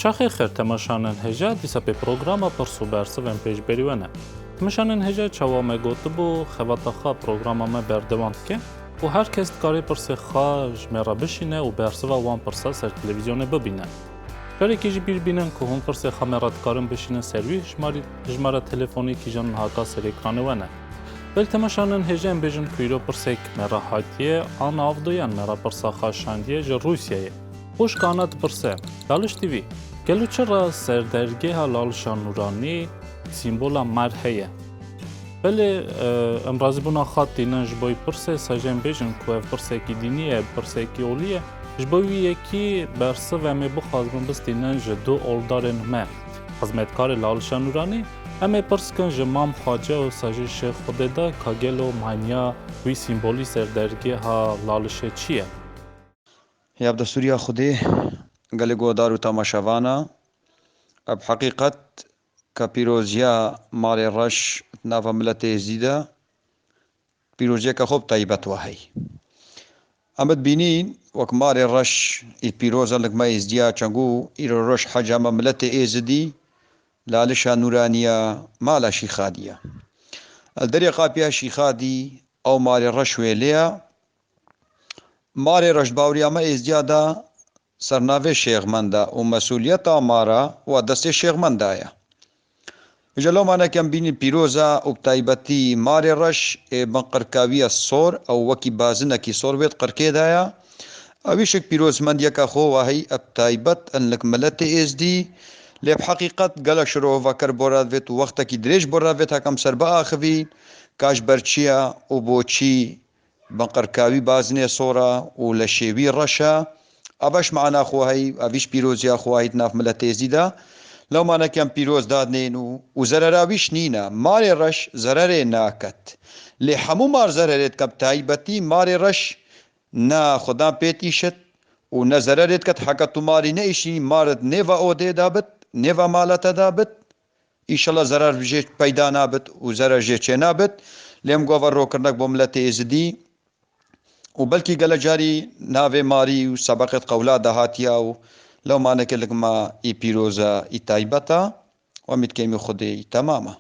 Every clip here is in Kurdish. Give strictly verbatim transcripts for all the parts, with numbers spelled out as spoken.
Çaxê xêr temaşanên hêja, dîsa pê programa pirs û bersivên pêşberî we ne. Temaşanên hêja, çawa me gotibû, xebata xwe programa me berdewam dike û her kes dikarê pirsê xwe ji me re bişîne û bersiva wan pirsa ser televîzyonê bibîne. Carekê jî bîr bînin ku hûn pirsê xwe me re dikarin bişînin ser wî hijmarî-, hijmara telefonî kîjan niha ka ser ekranê we ne. Belê temaşanên hêja, em bêjin ku îro pirsek me re hatiye, an avdo yan me re pirsa xwe şandiye ji Rûsyayê. Xwişk Ana dipirse, Laliş T V, gelo çi re ser dergeha Lalişa Nûranî sîmbola mar heye? Belê, e, em razîbûna xwe tînin ji bo vî pirsê, sa jî em bêjin ku ev pirsekî dînî ye, pirsekî olî ye. Ji bo vî yekî bersiv em ê bixwazin bistînin ji du oldarên me, xizmetkarê Lalişa Nûranî, em ê pirs kin ji Mam Xwace û sa jî Şêx Xwedê de ka gelo manya wî sîmbolî ser dergeha Lalişê çi ye? Ya bi destûriya Xwedê, gelê guhdar û temaşevana, ev heqîqet ke pîroziya Marê Reş di nava miletê Êzidî de, pîroziyeke xwe bi taybet we heyî. Em dibînîn wek Marê Reş î pîroz e, li me Êzidiya çengû îro reş heca me miletê Êzidî, Lalişa Nûraniya mala Şîxadî ye. Li derê qapiya Şîxadî ew Marê Reş wêlê ye. Marê Reş baweriya me Êzdiya de sernavê Şêxmend e û mesûliyeta mara wa destê Şêxmend de ye. Ji lomane ke em bînî pîroz e û bi taybetî Marê Reş ê bin qirkawiya sor ew wekî bazinekî sor wê di qirkê de ye. Ew îşik pîrozmendiyeke xwe wa heyî bi taybet in lik miletê Êzdî. Lê bi heqîqet gelek şirovaker bo re divêt û wextekî dirêj bo re divêt hekem ser biaxivîn ka ji ber çi ye û bo çî Binqirka wî bazinê sor e û leşê wî reş e. Ev e ji mana xwe heyî, ev îş pîroziya xwe heyî di nav miletê Êzî de. Lewma nekem pîroz dadnên û, û zerera wî ji nîne. Marê reş zererê naket. Lê hemû mar zererê dike, bi taybetî marê reş ne xudan pê dîşit û ne zererê diket. Heke tu marî neîşînî, marit nêva odê de bit, nêva malete de bit. Înşallah zerar jê peyda nabit û zerar jê çênabit. Lê em gova rokirnek bo miletê Êzidî û belkî gele carî navê marî û sebeqêt qewla dahatiya û lewmaneke li ma î pîroz e, î taybet e. Wemîd kemî Xwedê î temam e.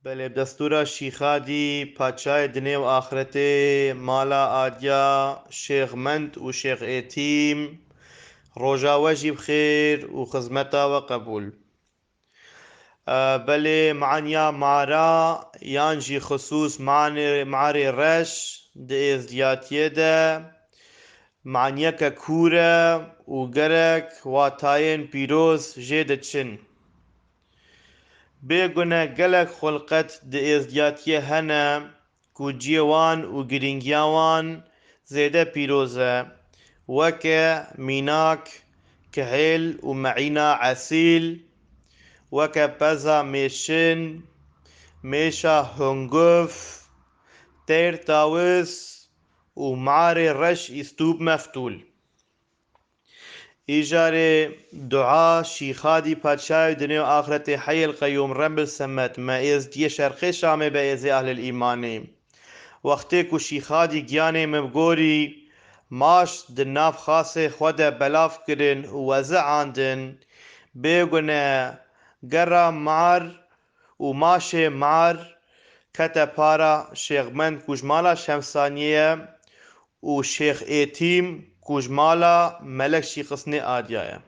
Belê, bi destûra Şîxadî, paçayê dinê û axretê, mala adiya Şêx Mend û Şêx Êtîm, roja we jî bi xêr û xizmeta we qebûl. E, belê, maniya mara yan jî xisûs manê, marê reş di êzdiyatiyê de maniyeke kûr e û gerek watayên pîroz jê diçin. Bêgune gelek xulqet di êzdiyatiyê hene ku cihê wan û girîngiya wan zêde pîroz e, weke mînak, kihêl û meîna esîl, weke peza mêşin, mêşa hunguf, têr tawis û marê reş îstûb meftûl. Îcarê dua Şîxadî, Padşayê dinê û axretê, Heyê l Qeyûm, Rebbil Semed, me êzdiyê Şerqê Şamê be êzê ehlil îmanê. Wextê ku Şîxadî giyanê min bi gorî, maş di nav xasê xwe de belav kirin û weziandin, bêgune gera mar û maşê mar kete para Şêxmend ku ji mala Şemsaniyê ye û Şêx Êtîm ku ji mala Melek Şîxisnê adiya ye.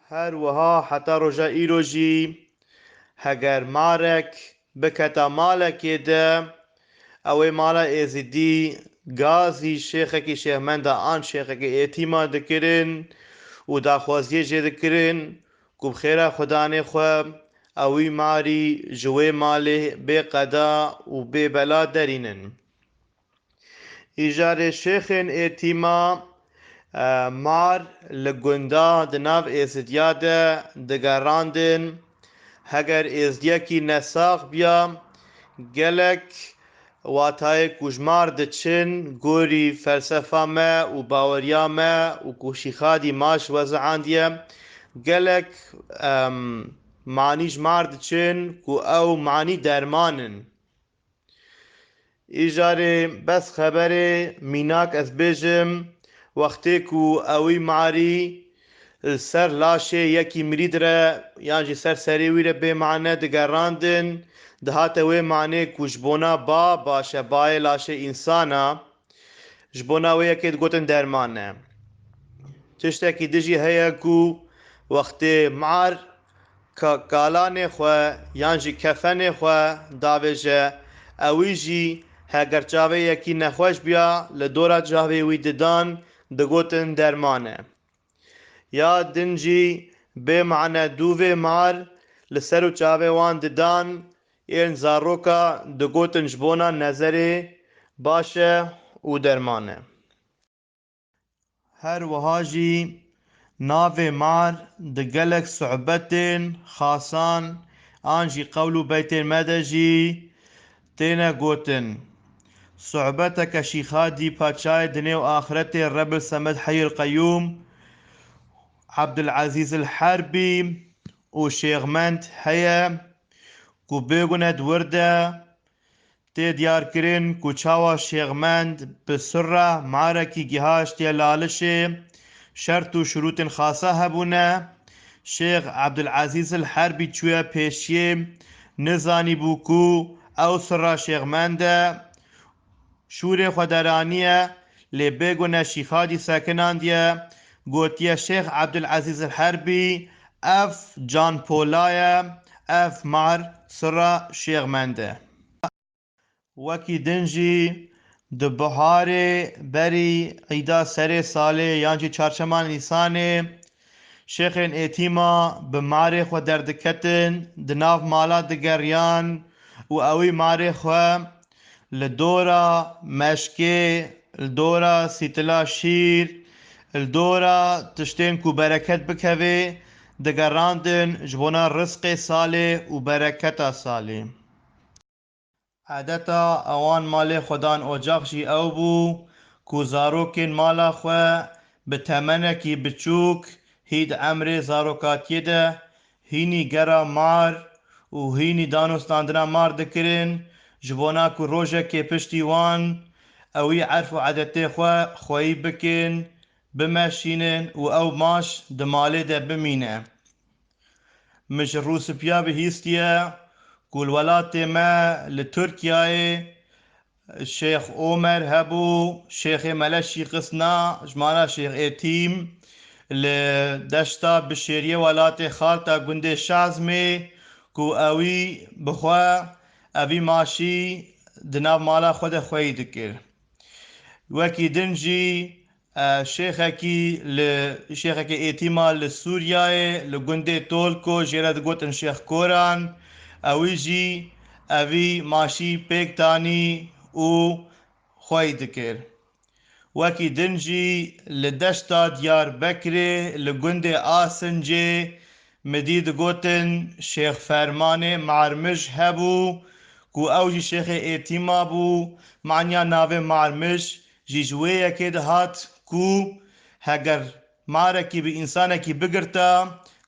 Her wiha heta roja îro jî heger marek biketa malekê de, ew ê mala Êzidî gazî şêxekî Şêxmenda an şêxekî Êtîma dikirin û daxwaziyê jê dikirin ku bi xêra Xudanê xwe ew wî marî ji wê malê bê qeda û bê bela derînin. Îcarê şêxên Êtîma, e, mar li gunda di nav Êzidiya de digerandin. Heger Êzdiyekî nesax biya, gelek watayê ku ji mar diçin, gorî felsefa me û baweriya me û ku Şîxadî maş weziandiye, gelek, em, manî ji mar diçin ku ew manî derman in. Îcarê bes xeberê mînak ez bêjim, wextê ku ewî marî li ser laşê yekî mirîd re yan jî ser serê wî re bê mane digerandin, dihate wê manê ku ji bona ba, baş e, bayê laşê însana, ji bona wê yekê digotin derman e. Tiştekî din jî heye ku wextê mar ka-, kalanê xwe yan jî kefenê xwe davêje, ewî jî heger çavê yekî nexweş biya, li dora çavê wî didan, digotin derman e. Ya din jî bê mane dûvê mar li ser û çavê wan didan, ên zaroka digotin ji bona nezerê baş e û derman e. Her wiha jî navê mar di gelek sohbetên xasan an jî qewl û beytên me de jî têne gotin. Sohbeteke Şîxadî, paçayê dinê û axretê, Rebil Semed Heyil Qeyûm, Ebdulezîz el Herbî û Şêxmend heye ku bêgune di wir de tê diyarkirin ku çawa Şêxmend bi sirra marekî gihaştiye Lalişê, şert û şirûtên xasa hebûne. Şêx Ebdulezîz el Herbî çûye pêşiyê, nizanîbû ku ew sirra Şêxmend e. Şûrê xwe deraniye, lê bêgune Şîxadî sekinandiye, gotiye Şêx Ebdulezîz el Herbî, ev canpola ye, ev mar sirra Şêxmend e. Wekî din jî di biharê berî îda serê salê yan jî çarşema Nîsanê, şêxên êtîma bi marê xwe derdiketin, di nav mala digeriyan û ewî marê xwe li dora meşkê, li dora sîtila şîr, li dora tiştên ku bereket bikevê, digerandin ji bona rizqê salê û bereketa salê. Edeta ewan malê xwe dan ocax jî ew bû ku zarokên mala xwe bi temenekî biçûk hî di emrê zarokatiyê de hînî gera mar û hînî danûstandina mar dikirin, ji bona ku rojekê piştî wan ewî erf û edetê xwe xweyî bikin, bimeşînin û ew maş di malê de bimîne. Min ji Rûspîya bihîstiye ku li welatê me, li Tirkiyeyê, Şêx Omer hebû, Şêxê Mele Şîxisna, ji mala Şêx Êtîm, li deşta Bişêriyê welatê Xalta gundê Şazmê, ku ewî bi xwe evî maşî di nav mala xwe de xweyî dikir. Wekî din jî, e, şêxekî li, şêxekê êtîma li Sûriyeyê, li gundê Tolko, jê re digotin Şêx Koran, ewî jî evî maşî pêk tanî û xwey dikir. Wekî din jî li deşta Diyarbekirê, li gundê Asincê, min dî digotin Şêx Fermanê Marmij hebû, ku ew jî şêxê êtîma bû. Manya navê Marmij jî ji wê yekê dihat ku heger marekî bi însanekî bigirta,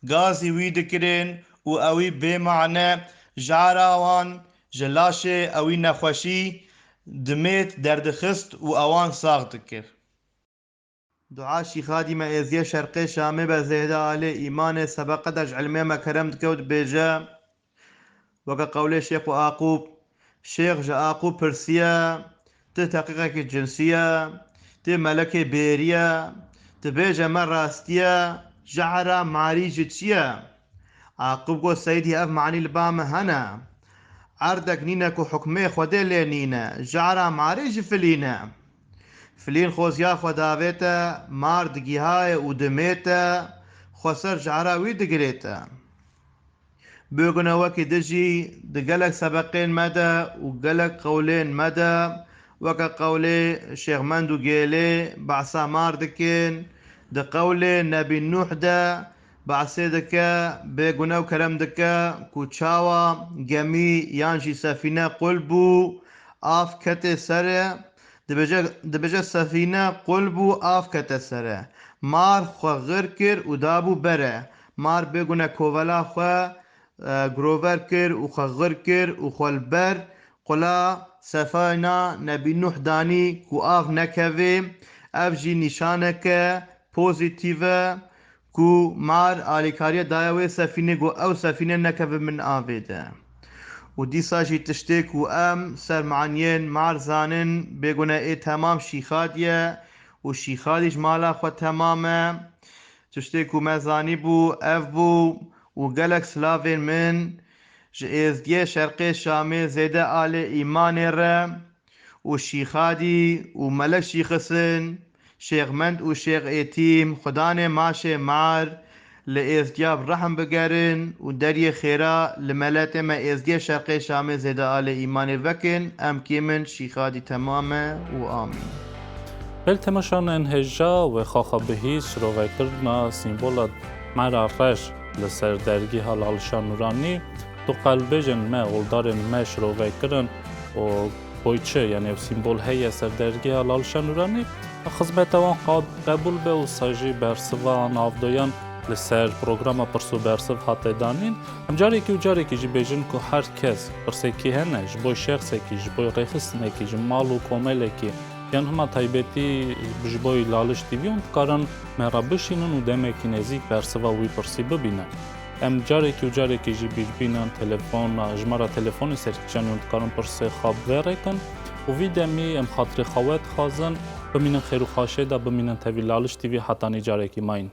gazî wî dikirin û ewî bê mane ji ara wan, ji laşê ewî nexweşî dimêt derdixist û ewan sax dikir. Dua Şîxadî me êziyê şerqê Şamê be zêde alê îmanê sebeqe de ji ilmê me kerem dike û dibêje, weke qewlê Şêx û Aqûb, Şêx ji Aqûb pirsiye, tu teqîqekî cinsî ye, tu melekê bêrî ye, tu bêje me rastî ye, jehra marî ji çi ye? Aqûb got, Seydî, ev manî li ba min hene. Erdek nîne ku hukmê Xwedê lê nîne, jehra marî ji filî ne. Filîn xoziya xwe davête, mar digihayê û dimête, xweser jehra wî digirête. Bêgune wekî din jî di gelek sebeqên me de û gelek qewlên me de, weke qewlê Şêx Mend û Gêlê behsa mar dikin, di qewlê Nebî Nûh de behsê dike, bêgune û kerem dike ku çawa gemî yan jî sefîne qul bû, av ketê ser e, dibêje, dibêje, sefîne qul bû, av kete ser e. Mar xwe xir kir û dabû ber e. Mar bêgune kovela xwe, e, girover kir û xwe xir kir û xwe li ber qula sefayna Nebî Nuh danî ku av nekevê, ev jî nîşaneke pozîtîf e ku mar alîkariya daye wê sefînê ku ew sefîne nekeve bin avê de. Û dîsa jî tiştê ku em ser maniyên mar zanin, bêgune ê temam Şîxadî ye û Şîxadî ji mala xwe temam e. Tiştê ku me zanîbû ev bû û gelek silavên min ji Êzdiyê Şerqê Şamê zêde alê îmanê re û Şîxadî û Melek Şîxisin, Şêxmend û Şêx Êtîm, xudanê maşê mar li Êzdiya bi rehm bigerin û deriyê xêra li meletê me Êzdiyê Şerqê Şamê zêde alê îmanê vekin. Em kê min Şîxadî temam e û amîn. Bel temaşanên hêja wê xaxa bihîst şirovekirina sîmbola mera reş li ser dergîha Lalişa Nûranî, tu qelbêjên me, oldarên me şirovekirin û boyçe, yanî ev sîmbol heye ser dergîha Lalişa Nûranî, xizmeta wan qa-, qebûl be û sa jî bersiva navdoyan li ser programa pirs û bersiv hate danîn. Em carekî û carekî jî bêjin ku her kes pirsekî hene, ji bo şexsekî, ji bo rêxistinekî, ji mal û komelekî, yan hema taybetî ji bo Laliş T V, hûn dikarin me re bişînin û demekî nêzîk bersiva wî pirsî bibînin. Em carekî û carekî jî bîrbînin telefon, jimara telefonê serkêşanî, hûn dikarin pirsê xwe bi vê rê kin û vî demî em xatirê xwe we dixwazin, bimînin xêr û xweşê de, bimînin tevî Laliş T V, hetanî carekî mayîn.